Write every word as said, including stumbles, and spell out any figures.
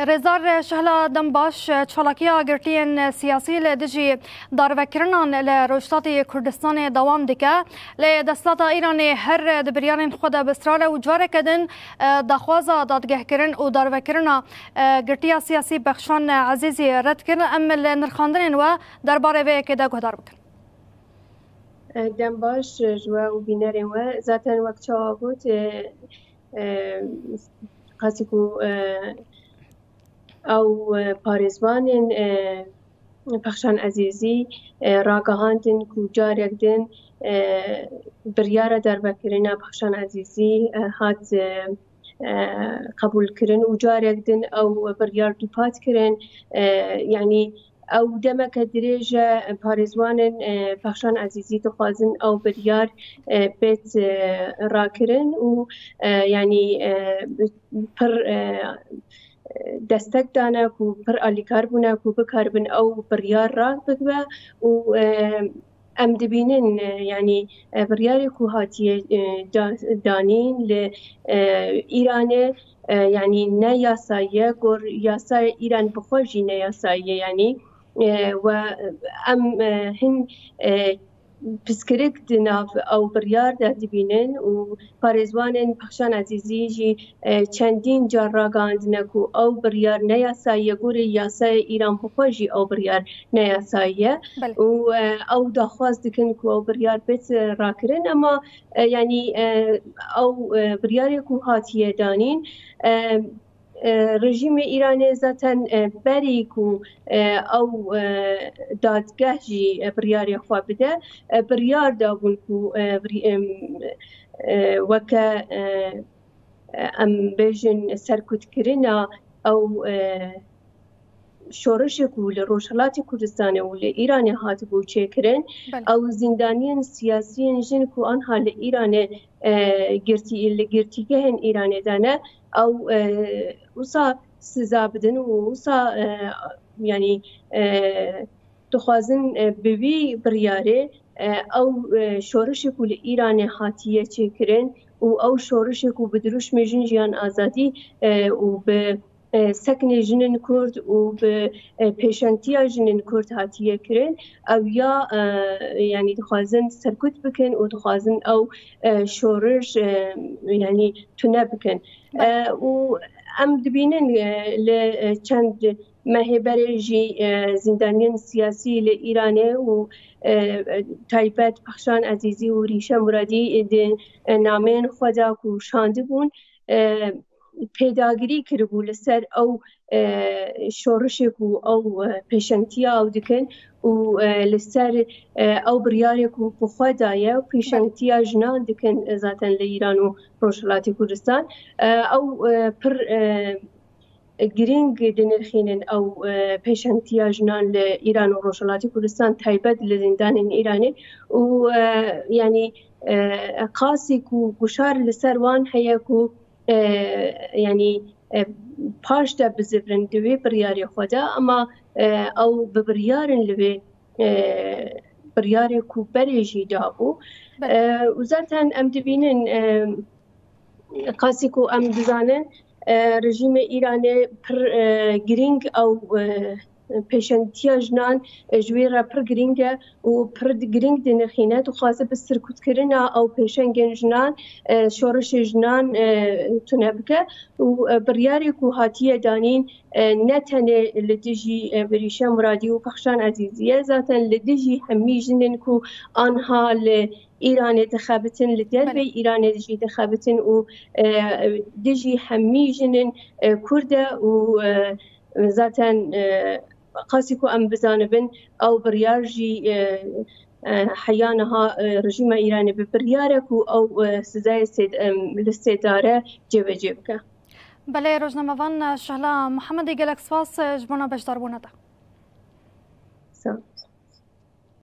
Rêzdar Şehla, dem baş. Çalakiya girtiyên siyasî li dijî darvekirinan li Rojhilatê Kurdistanê dewam dike. Lê desthilata Îranê her di biryarên xwe de bi israr e û careke din, e, daxwaza dadgehkirin û darvekirina, e, girtiya siyasî Bexşan Ezîzî red kir. Em li nirxandinên we derbarê vê yekê de guhdar bikin. Dem baş ji we û bînerên we. Zaten wek çawa got, e, e, qasî ku, e, ew, e, parêzvanên, e, Pexşan Ezîzî, e, ragihandin ku carek din, e, biryara derbekirina Pexşan Ezîzî, e, hat, e, e, qebûlkirin û carek din ew biryar dûpat kirin. E, yanî ew demeke dirêj e, parêzwanên, e, Pexşan Ezîzî dixwazin ew biryar, e, bêt, e, rakirin û, e, yanî, e, pir, e, destek dane ku pir alîkar bûne ku bikaribin ew biryar rad bibe û, e, em dibînin, e, yanî, e, biryarê ku hatiye, e, da-, danîn li, e, Îranê, e, yanî ne yasayî ye, gor yasaya Îran bi xwe jî ne yasayî ye, yanî, e, we em, e, hin, e, piskirik di nav ew biryar de dibînin û parêzwanên Pexşan Ezîzî jî, e, çendîn car ragihandine ku ew biryar ne yasayî ye, gorî yasaya Îran bi xwe jî ew biryar ne yasayî ye. Belê. Û, e, ew daxwaz dikin ku ew biryar bêt rakirin, ema, e, yanî, e, ew, e, biryarê ku hatiye danîn, e, e, rejîmê Îranê zaten, e, berî ku, e, ew, e, dadgeh jî, e, biryarê xwe bide, e, biryar dabûn ku, e, birî-, em, e, weke, e, em bêjin serkutkirina ew, e, şoreşê ku li Rojhilatê Kurdistanê û li Îranê hatibû çêkirin, Belê. ew zîndaniyên siyasiyên jin ku anha li Îranê, e, girtî-, li girtîgehên Îranê de ne, ew, e, wisa siza bidin û wisa, e, yanî, e, dixwazin, e, bi wî biryarê, e, ew, e, şoreşê ku li Îranê hatiye çêkirin û ew şoreşê ku bi dirûşmê jin, jiyan, azadî, e, û bi, e, sekinê jinên Kurd û bi, e, pêşengtiya jinên Kurd hatiye kirin, ew ya, e, yanî dixwazin serkut bikin û dixwazin ew, e, şoreş, e, yanî tune bikin. E, û em dibînin, e, li, e, çend mehê berê jî, e, zîndaniyên siyasî li Îranê û, e, taybet Pexşan Ezîzî û Rîşe Muradî di, e, nameyên xwe de ku şandibûn, e, pêdagirî kiribû li ser ew, e, şorişê ku ew, e, pêşengtiya ew dikin û, e, li ser, e, ew biryarê ku bi xwe daye û pêşengtiya jinan dikin, e, zaten li Îran û Rojhilatê Kurdistan. E, ew, e, pir, e, girîng dinirxînin ew, e, pêşengtiya jinan li Îran û Rojhilatê Kurdistan, taybet li zîndanên Îranê û, e, yanî, e, qasî ku guşar li ser wan heye ku, e, yanî, e, paş de bizivrin di wê biryarê xwe de, ema, e, ew bi biryar in li wê, e, biryarê ku berê jî dabû. Belê. E, û zaten em dibînin, e, qasî ku em dizanin, e, rejîmê Îranê pir, e, girîng ew, e, pêşengtiya jinan, e, ji wê re pir girîng e û pir di-, girîng dinirxîne, dixwaze bi sirkutkirina ew pêşengên jinan, e, şorişê jinan, e, tune bike û, e, biryarê ku hatiye danîn, e, ne tenê li dijî, e, Birîşe Muradî û Pexşan Ezîzî ye, zaten li dijî hemî jinên ku anha li Îranê dixebitin, li derveyî Belê. Îranê jî dixebitin û, e, dijî hemî jinên, e, Kurd e û, e, zaten, e, qasî ku em bizanibin, ew biryar jî, e, e, heya niha, e, rejîma Îranê bi biryar e ku ew, e, sizayê sêd-, em, li sêdare cêbecê bike. Belê, rojnamevan Şehla Mihemedê, gelek spas, e, ji bona beşdarbûna te. Sağ ol.